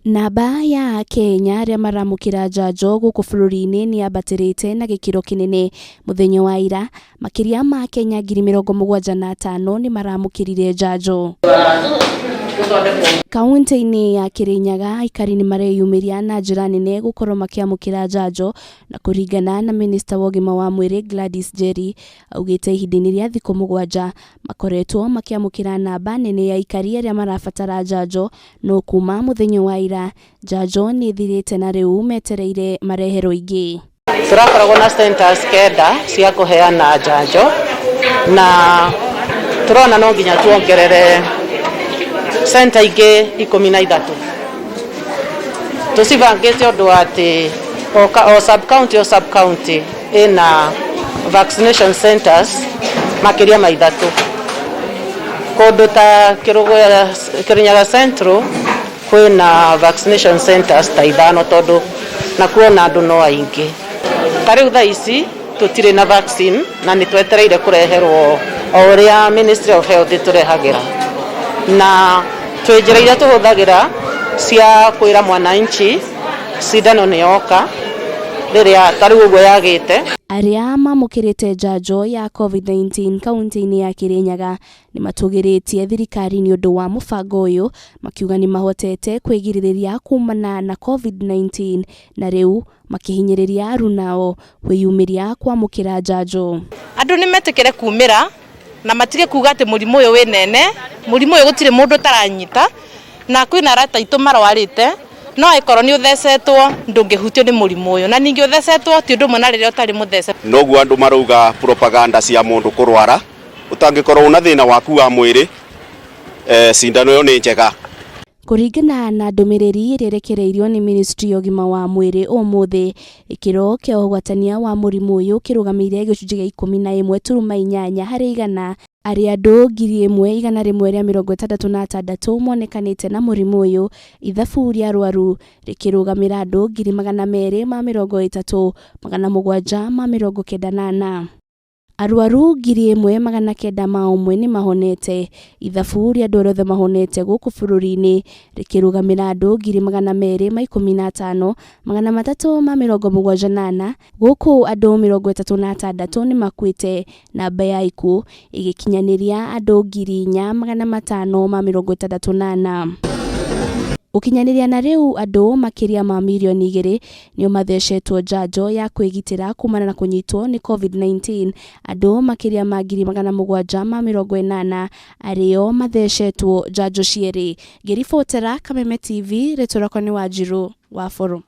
Namba ya Akenya arĩa maramũkĩra njanjo gũkũ bũrũri-inĩ nĩ yambatĩrĩte na gĩkĩro kĩnene. Mũthenya wa ira, makĩria ma Akenya 75,000 nĩ maramũkĩrire njanjo. Kaunti-inĩ ya Kirinyaga, aikari nĩ mareyumĩria na njĩra nene gũkorwo makĩamũkĩra njanjo, na kũringana na minista wa ũgima wa mwĩrĩ Gladys Njeri, augĩte ihinda-inĩ rĩa thikũ 7 makoretwo makĩamũkĩra namba nene ya aikari arĩa marabatara njanjo, no kuma mũthenya wa ira njanjo nĩ ĩthirĩte na rĩu metereire mareherwo ingĩ. Tũrakoragwo na centers 9 cia kũheana njanjo na tũrona no nginya tuongerere center ingĩ 13. Tũcibangĩte ũndũ wa atĩ o sub county o sub county ĩna vaccination centers makĩria ma 3. Kũndũ ta Kirinyaga Central kwĩna vaccination centers ta 5 tondũ nakuo na andũ no aingĩ. Ta rĩu thaa ici tũtirĩ na vaccine na nĩ twetereire kũreherwo o ũrĩa Ministry of Health ĩtũrehagĩra. Na twĩ njĩra iria tũhũthagĩra cia kwĩra mwananchi cindano nĩ yoka rĩrĩa ta rĩu ũguo yagĩte. Arĩa mamũkĩrĩte njanjo ya COVID-19 kaunti-inĩ ya Kirinyaga nĩ matũgĩrĩtie thirikari nĩ ũndũ wa mũbango ũyũ, makiuga nĩ mahotete kwĩgirĩrĩria kumana na COVID-19 na rĩu makĩhinyĩrĩria arunao kwĩyumĩria kwamũkĩra njanjo. Andũ nĩ metĩkĩre kumĩra na matige kuga atĩ mũrimũ ũyũ wĩ nene, mũrimũ ũyũ gũtirĩ mũndũ ũtaranyita, na kwĩna arata aitũ marwarĩte, no angĩkorwo nĩ ũthecetwo ndũngĩhutio nĩ mũrimũ ũyũ, na ningĩ ũthecetwo ti ũndũ ũmwe na rĩrĩa ũtarĩ mũthece. Noguo andũ marauga propaganda cia mũndũ kũrwara, ũtangĩkorwo una thĩna waku wa mwĩrĩ, cindano ĩyo nĩ njega. Kũringana na ndũmĩrĩri ĩrĩa ĩrekereirio nĩ Ministry ya ũgima wa mwĩrĩ ũmũthĩ, gĩkĩro kĩa ũgwatania wa mũrimũ ũyũ kĩrũgamĩire gĩcunjĩ gĩa 11.8 harĩ igana, arĩa andũ 1,166 monekanĩte na mũrimũ ũyũ, ithabu rĩa arwaru rĩkĩrũgamĩra andũ 230,794. Arwaru 1,901 nĩ mahonete, ithabu rĩa andũ arĩa othe mahonete gũkũ bũrũri-inĩ rĩkĩrũgamĩra andũ 215,374, gũkũ andũ 36 nĩ makuĩte, namba ya ikuũ ĩgĩkinyanĩria andũ 4,564. Gũkinyanĩria na rĩu andũ makĩria ma mirioni 2 nĩo mathecetwo njanjo ya kwĩgitĩra kumana na kũnyitwo nĩ COVID-19, andũ makĩria ma 780,000 arĩo mathecetwo njanjo cierĩ. Ngĩribotera Kameme TV, rĩtwa rĩakwa nĩ Wanjiru wa Bũrũ.